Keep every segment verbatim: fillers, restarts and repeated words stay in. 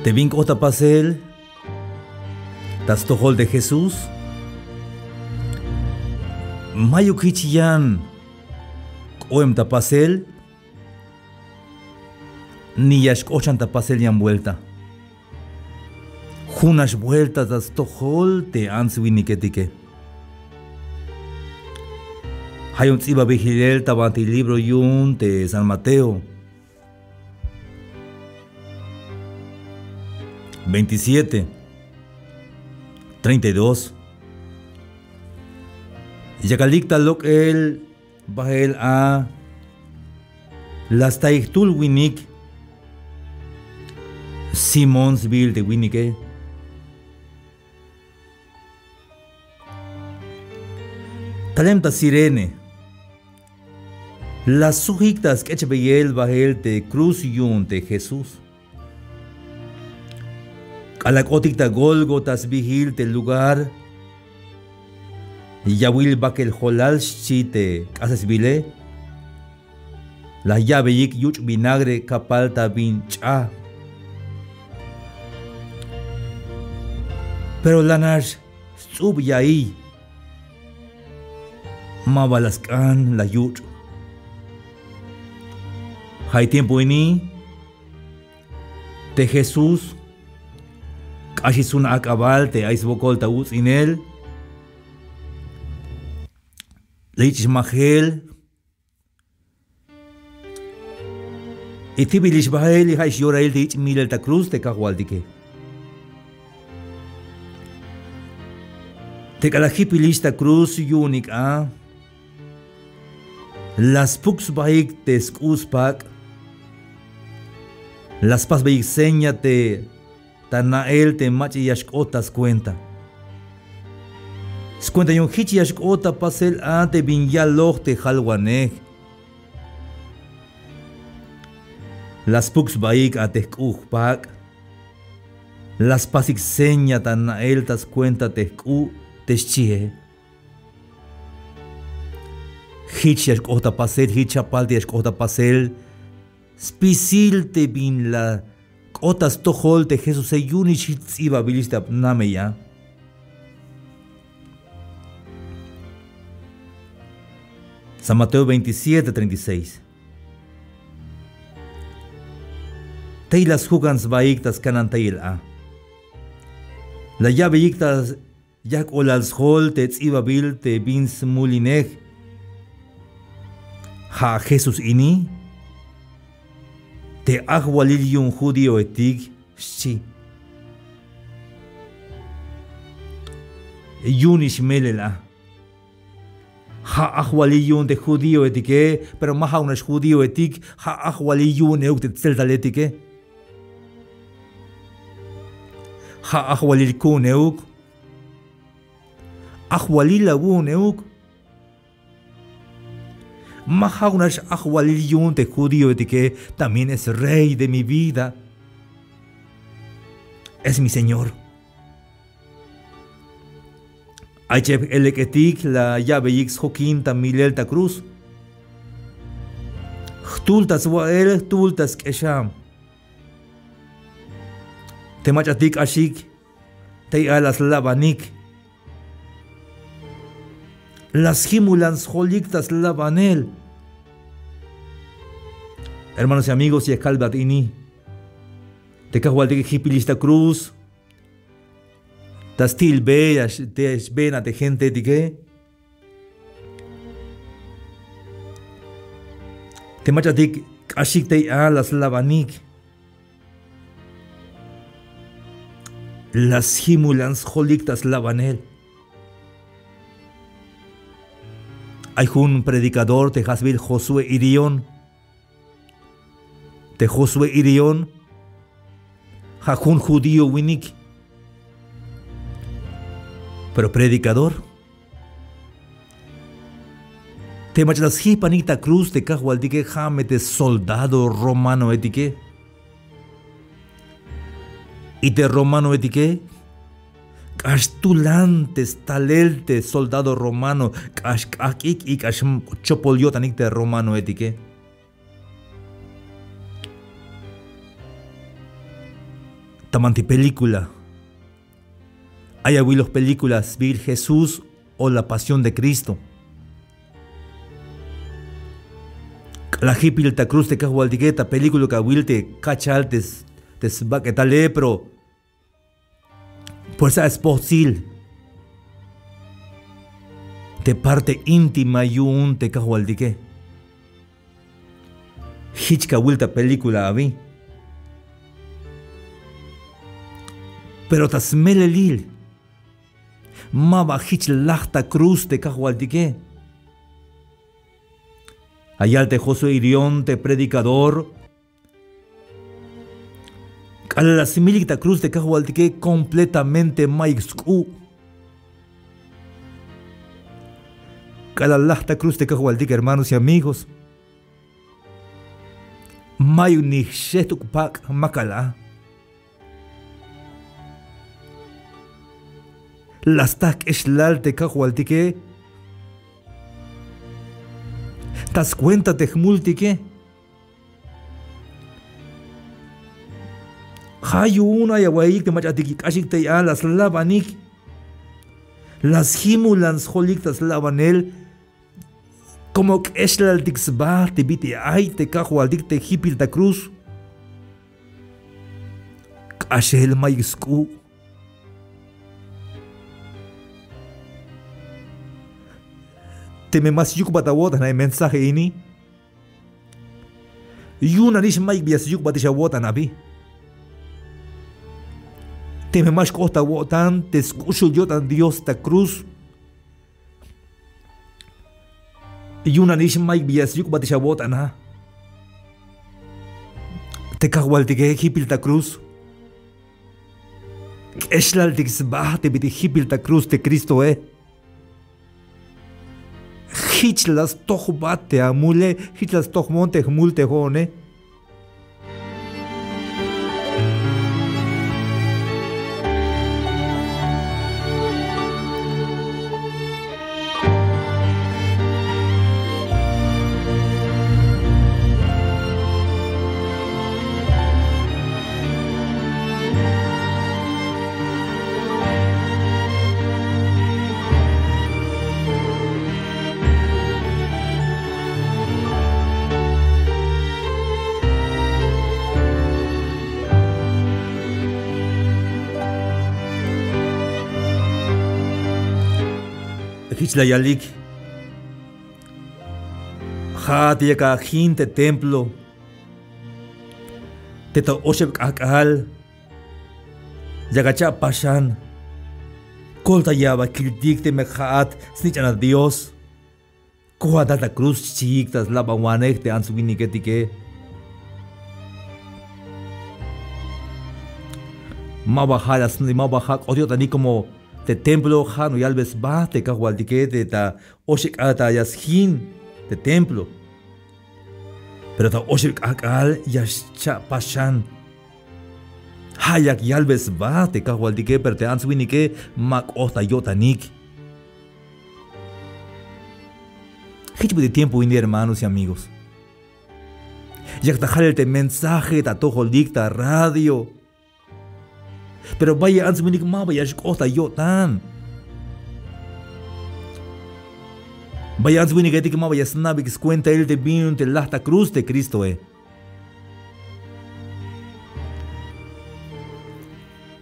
Te bin k'ot ta pasel ta stojol te Jesús, mayuk jich yan k'oem ta pasel, ni ya xk'ot xan ta pasel yan vuelta. Junax vuelta ta stojol te ants winiketike. Ja' yu'un ts'ibabil jilel ta banti libro yu'un te San Mateo veintisiete, treinta y dos. Yakalik ta lok'el bajel a la staik jtul winik, Simón sbiil te winike. Talem ta Cirene. La sujik ta sk'echbeyel bajel te cruz yu'un te Jesús. K'alal k'otik ta Gólgota sbiil te lugar, Yawil Bakel Jolal xchi te k'asesbile, la ya'beyik yuch' vinagre kapal ta bin ch'a. Pero la nax sts'ub ya'iy, ma ba la sk'an la yuch'. Ja' tiempo ini te Jesús k'axix jun ak'abal te ay swokol ta uts'inel, la yich'ix majel, y tibilix bajel y ja'ix yorail te yich' milel ta cruz te Kajwaltike. Te k'alal jipilix ta cruz yu'unik a, la spuk sbaik te sk'u' spak', la spasbeyik seña te ta na'el te mach'a ya xk'ot ta skuenta. Skuenta yu'un jich ya xk'ot ta pasel a te bin yaloj te jalwanej. La spuk sbaik a te jk'u' jpak'. La spasik seña ta na'el ta skuenta te jk'u' te xchie. Jich ya xk'ot ta pasel, jich chapal te ya xk'ot ta pasel spisil te bin la k'ot ta stojol te Jesuse, yu'unix jich ts'ibabilix ta namey a. San Mateo veintisiete, treinta y seis. Tey la sjukan sbaik ta skanantayel a. La ya'beyik ta yajk'olal sjol te ts'ibabil te bin smulinej. Ja' Jesús ini, te ajwalil yu'un judíoetik, xchi. Yu'unix melel a. Ja' ajwalil yu'un te judíoetike, pero ma ja'uk nax judíoetik, ja' ajwalil yu'un euk te tseltaletike. Ja' ajwalil ku'un euk. Ajwalil awu'un euk. Ma ja'uk nax ajwalil yu'un te judíoetike, también es rey de mi vida. Es mi Señor. Ay cheb j-elek'etik la ya'beyik sjokin ta milel ta cruz. Jtul ta swa'el, jtul ta sk'exam. Te mach'atik k'axik tey a la slabanik. La sjimulan sjolik ta slabanel. Hermanos y amigos, ya kalbat ini. Te Kajwaltike jipilix ta cruz. Ta sti'il be, ya x-, te xbeen a te gentetike. Te mach'atik k'axik tey a la slabanik. La sjimulan sjolik ta slabanel. Ay jun predicador te jasbil Josué Irion. Te Josué Irion ja' jun judío winik, pero predicador. Te mach'a la sjijpanik ta cruz te Kajwaltike, ja' me te soldado romanoetike. Y te romanoetike k'ax tulan te stalel te soldado romano, k'ax k'ajk'ik y k'ax chopol yo'tanik te romanoetike. Ta banti película. Ay awiloj película sbiil Jesús o La Pasión de Cristo. K'alal jipil ta cruz te kajwaltike, ta película ka awil te kachal te s-, te sbak'etale, pero pues a spojtsil te parte íntima yu'un te kajwaltike. Jich ka awil ta película abi. Pero ta smelelil, ma ba jich laj ta cruz te kajwaltike. A yal te Josué Irión, te predicador, k'alal la smilik ta cruz te kajwaltike, completamente mayuk sk'u'. K'alal laj ta cruz te kajwaltike, hermanos y amigos, mayuk ni jxejt'uk pak' makal a. La staj k'exlal te kajwaltike ta scuenta te jmultike. Ja' yu'un ay awa'iyik te mach'atik k'axik tey a, la slabanik, la sjimulan sjolik ta slabanel, como k'exlaltik sba te bit'il ay te kajwaltik te jipil ta cruz. K'axel mayuk sk'u'. Teme ma syukbat awo'tan a mensaje ini, yu'un nanix mayuk bi ya syukbatix awo'tan abi. Teme ma xk'ot ta awo'tan te sk'uxul yo'tan Dios ta cruz, yu'un nanix mayuk bi ya syukbatix awo'tan a. Te kajwaltike jipil ta cruz, k'exlaltik sba te bit'il jipil ta cruz te Cristoe. Jich la stojbat te amule, jich la stojbon te jmul te jo'one. Jich la yalik: Ja'at yak ajin te templo, te ta oxeb k'ajk'al yak acha'paxan. Koltaya aba kiltik teme ja'at snich'anat Dios. Kojan tal ta cruz xchiik ta slabanwanej te ants winiketike. Ma ba ja' la sni-, ma ba ja' k'ot yo'tanik como te templo ja' no yalbe sba te kajwaltike te ta oxeb k'ajk'al ya sjin te templo. Pero ta oxeb k'ajk'al ya xcha'paxan. Ja' yak yalbe sba te kajwaltike, pero te ants winike ma k'ot ta yo'tanik. Jich bit'il tiempo ini, hermanos y amigos. Yak ta jalel te mensaje ta atojolik ta radio. Pero bayel ants winik ma ba ya xk'ot ta yo'tan. Bayel ants winiketik ma ba ya sna'beyik scuentail te bin yu'un te laj ta cruz te Cristoe.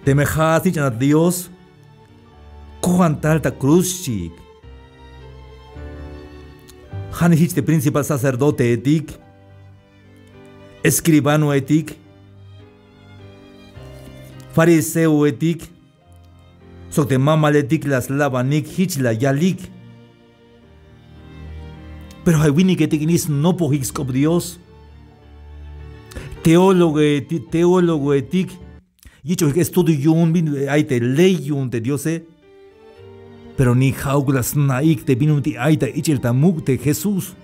Teme ja'at snich'anat Dios, kojan tal ta cruz xchiik. Ja'nix jich te principal sacerdoteetik, escribanoetik, fariseoetik, sok te mamaletik la slabanik, jich la yalik. Pero ja' winiketik ini snopojik sk'op Dios. Teólogoeti-, teólogoetik, yich'ojik estudio yu'un bin ay te ley yu'un te Diose. Pero ni ja'uk la sna'ik te bin yu'un ti' ay ta ich'el ta muk' te Jesús.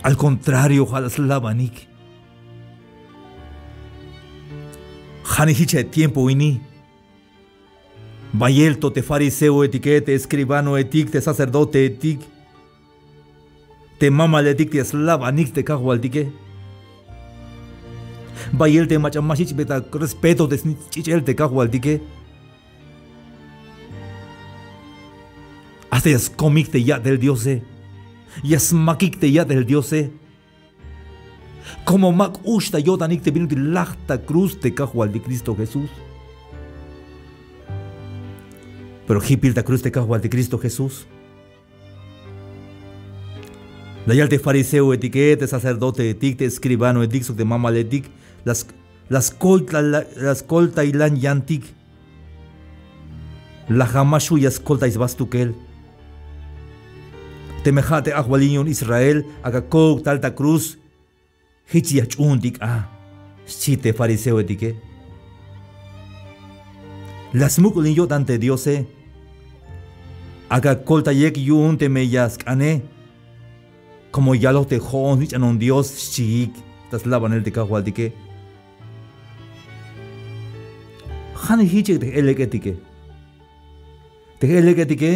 Al contrario, ja' la slabanik. Ja'nix jich a tiempo ini. Bayel to te fariseoetike, te escribanoetik, te sacerdoteetik, te mamaletik te ya slabanik te kajwaltike. Bayel te mach'a ma xyich'be ta respeto te snich'ich'el te kajwaltike. Hasta ya skomik te ya'tel Diose. Ya smakik te ya'tel Diose. Como ma k'ux ta yo'tanik te bin ut'il laj ta cruz te kajwaltik Cristo Jesús. Pero jipil ta cruz te kajwaltik Cristo Jesús. La yal te fariseoetike, te sacerdoteetik, te escribanoetik sok te mamaletik, la skoltaylan yantik. La ja' ma xju' ya skoltay sba stukel. Teme ja' te ajwalil yu'un Israel, ak'a kouk tal ta cruz. Jich ya jch'uuntik a, xchi te fariseoetike. La smuk'ulin yo'tan te Diose. Ak'a koltayek yu'un teme ya sk'ane. Como yaloj te jo'on snich'anon Dios, xchiik ta slabanel te kajwaltike. Ja'nix jich te j-elek'etike. Te j-elek'etike.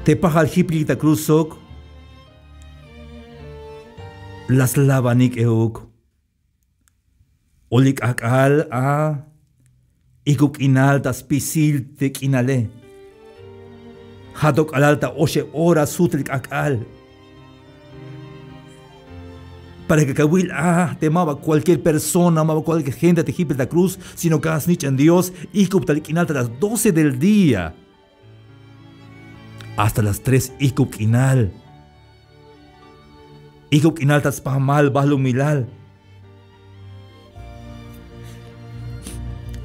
Te pajal jipilik ta cruz sok la slabanik euk. Oli k'ajk'al a, ikub k'inal ta spisil te k'inale. Ja' to k'alal ta oxeb ora sujtel k'ajk'al. Para que kawil a te maba cualquier persona, maba cualquier gente te jipil ta cruz, sino que ja' snich'an Dios, ikub tal k'inal ta las doce del día hasta las tres ikub k'inal. Ikub k'inal ta spamal balumilal.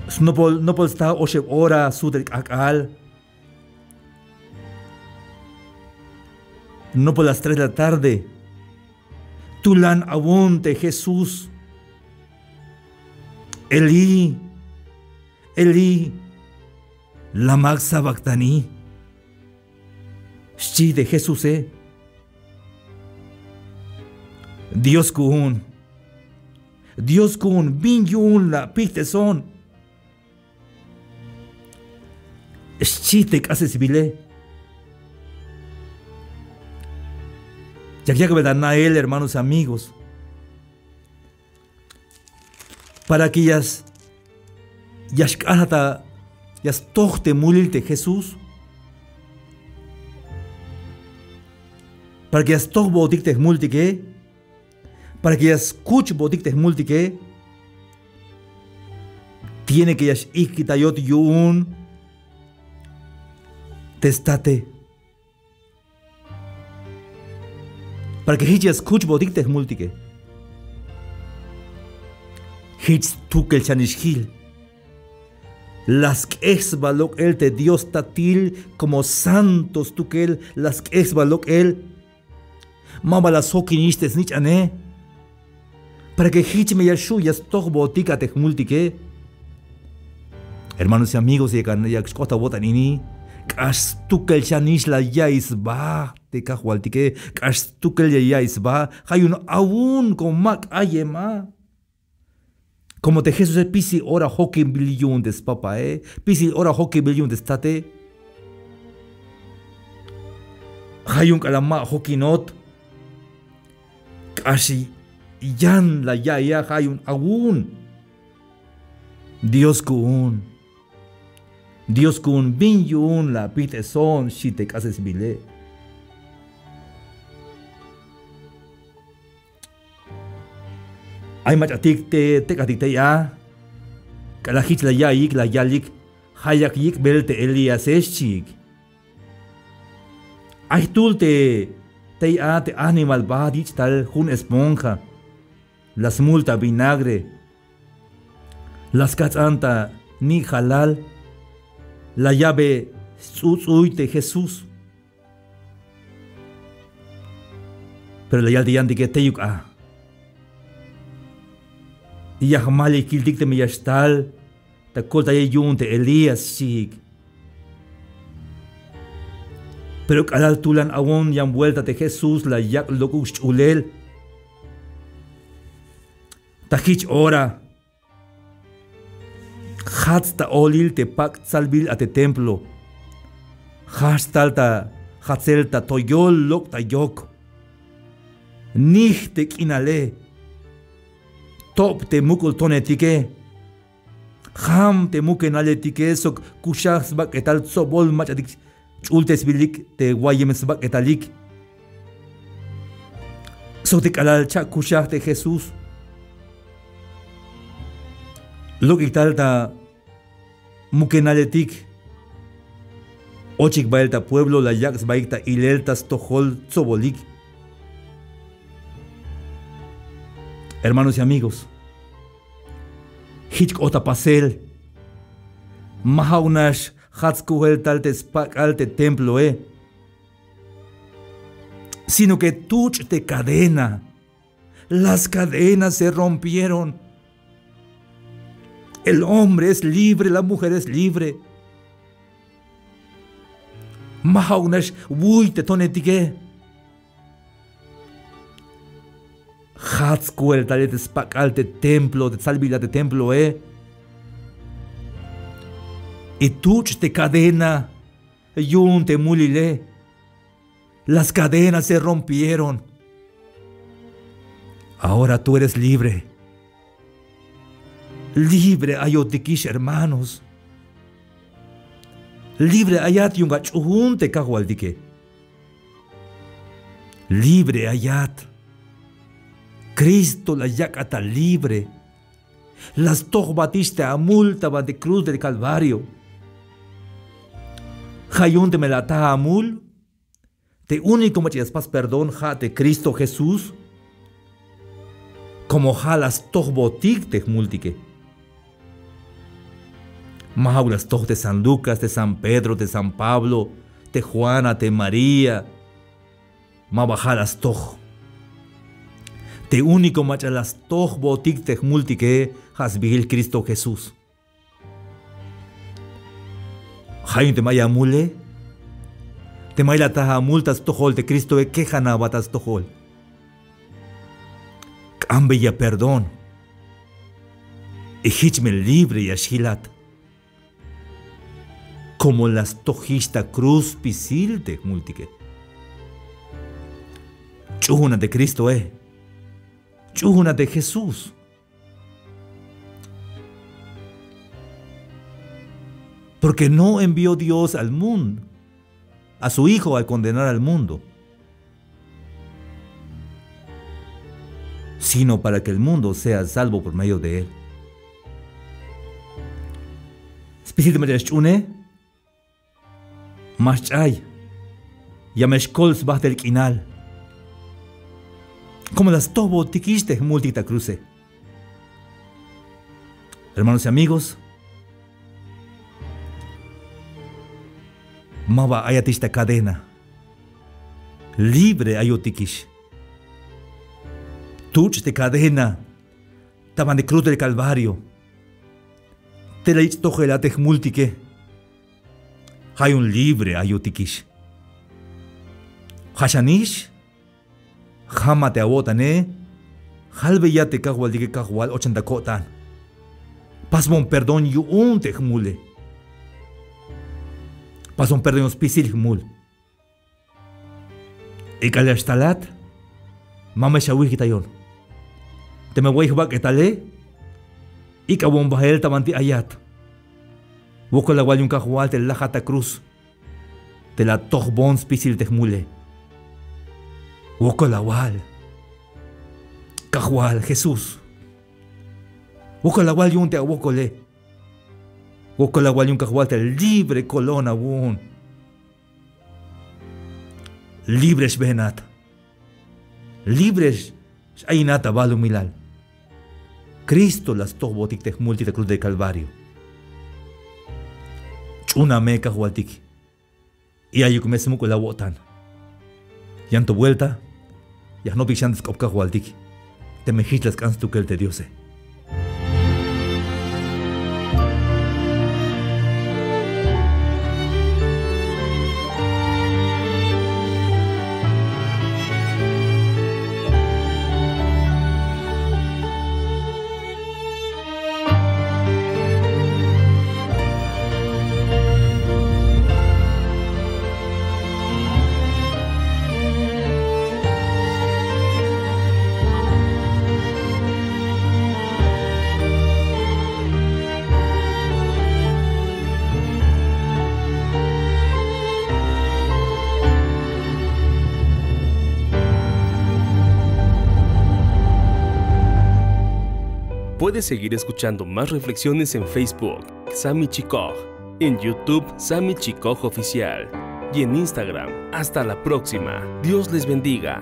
Snopol, nopol sta oxeb ora sujtel k'ajk'al. Nopol las tres de la tarde. Tulan awon te Jesús. Elí, Elí, lama sabactani. Xchi te Jesuse. Dios ku'un. Dios ku'un, bin yu'un la apijt'eson. Xchi te k'asesbile. Yak yak'bel ta na'el, hermanos y amigos. Para que ya s-, ya xk'an ta, ya stoj te mulil te Jesús. Para que ya stojbotik te jmultike. Para que ya skuchbotik te jmultike. Tiene que ya x-ijkitayot yu'un te state. Para que jich ya skuchbotik te jmultike. Jich stukel xanix jil. La sk'ej sba lok'el te Dios tatil como santo stukel, la sk'ej sba lok'el. Maba la sjokinix te snich'ane. Para que jich me ya xju' ya stojbotik a te jmultike. Hermanos y amigos, yak, yak xk'ot awo'tan ini, k'ax stukel xanix la ya'iy sba te kajwaltike, k'ax stukel ya ya'iy sba, ja' yu'un awun como ma k'ayem a. Como te Jesuse spisil ora jokinbil yu'un te spapae, spisil ora jokinbil yu'un te state. Ja' yu'un k'alal ma jokinot, k'ax yan la ya'iy a, ja' yu'un awun. Dios ku'un. Dios ku'un, bin yu'un la apijt'eson, xchi te k'asesbile. Ay mach'atik te tek'atik tey a, k'alal jich la ya'iyik la yalik: Ja' yak yik'bel te Elíase, xchiik. Ay jtul te tey a te animal bajt yich' tal jun esponja, la smul ta vinagre, la skajts'an ta ni' jalal, la ya'be sts'uts'uy te Jesús. Pero la yal te yantike: Teyuk a, ya jmalil kiltik teme ya xtal ta koltayel yu'un te Elías, xchiik. Pero k'alal tulan awon yan vuelta te Jesús, la yak' lok'uk sch'ulel. Ta jich ora jats ta olil te pak' tsalbil a te templo. Jajch tal ta jatsel ta toyol lok' ta yok. Nij te k'inale. Tob te muk'ul tonetike. Jam te mukenaletike sok kuxaj sbak'etal tsobol mach'atik ch'ultesbilik te wayem sbak'etalik. Sok te k'alal cha'kuxaj te Jesús. Lok'ik tal ta mukenaletik. Ochik bael ta pueblo la yak' sbaik ta ilel ta stojol tsobolik. Hermanos y amigos, jich k'ot ta pasel. Ma ja'uk nax jats kujel tal te spak'al te temploe, sino que tuch' te cadena. Las cadenas se rompieron. El hombre es libre, la mujer es libre. Ma ja'uk nax wuy te tonetike. Jats kujel tal te spak'al te templo, te tsalbilal te temploe. Y tuch' te cadena yu'un te mulile. Las cadenas se rompieron. Ahora tú eres libre. Libre ayotikix, hermanos. Libre ayat yu'un ach'uun te Kajwaltike. Libre ayat. Cristo la yak'at ta libre. La stojbatix te amul ta banti cruz del Calvario. Ja' yu'un teme la ataj amul, te único mach'a ya spas perdón ja' te Cristo Jesús. Como ja' la stojbotik te jmultike. Ma ja'uk la stoj te San Lucas, te San Pedro, te San Pablo, te Juana, te María. Ma ba ja' la stoj. Te único mach'a la stojbotik te jmultike ja' sbiil Cristo Jesús. Ja' yu'un teme ay amule, teme ay la ataj amul ta stojol te Cristoe, kejan aba ta stojol. K'ambeya perdón. Y jich me libre ya xjilat. Como la stojix ta cruz spisil te jmultike. Ch'uuna te Cristoe. Ch'uuna te Jesús. Porque no envió Dios al mundo, a su Hijo a condenar al mundo, sino para que el mundo sea salvo por medio de él. Spisil te mach'a ya xch'uune, ma xch'ay. Ya me xkol sbajtel k'inal. Como la stojbotikix te jmultik ta cruze. Hermanos y amigos, ma ba ayatix ta cadena. Libre ayotikix. Tuch' te cadena ta banti cruz del Calvario. Te la yich' tojel a te jmultike. Ja' yu'un libre ayotikix. Ja'xanix, jama te awo'tane, jalbeya te Kajwaltike: Kajwal, ochan ta ko'tan. Pasbon perdón yu'un te jmule. Pasbon perdón yu'un spisil jmul. Y k'alal ya xtalat, ma me xawijkitayon. Teme way jbak'etale, ik'awon bael ta banti ayat. Wokol awal yu'un Kajwal te lajat ta cruz, te la atojbon spisil te jmule. Wokol awal. Kajwal Jesús. Wokol awal yu'un te awokole. Wokol awal yu'un Kajwal te libre kolon awu'un. Libre xbeenat. Libre x-, x-ayinat ta balumilal. Cristo la stojbotik te jmultik ta cruz del Calvario. Ch'una me Kajwaltik. Y ayuk me smuk'ul awo'tan. Yan to vuelta, ya jnopik xan te sk'op Kajwaltik. Teme jich la sk'an stukel te Diose. Puedes seguir escuchando más reflexiones en Facebook, Sami Chikoj, en YouTube, Sami Chikoj Oficial, y en Instagram. Hasta la próxima. Dios les bendiga.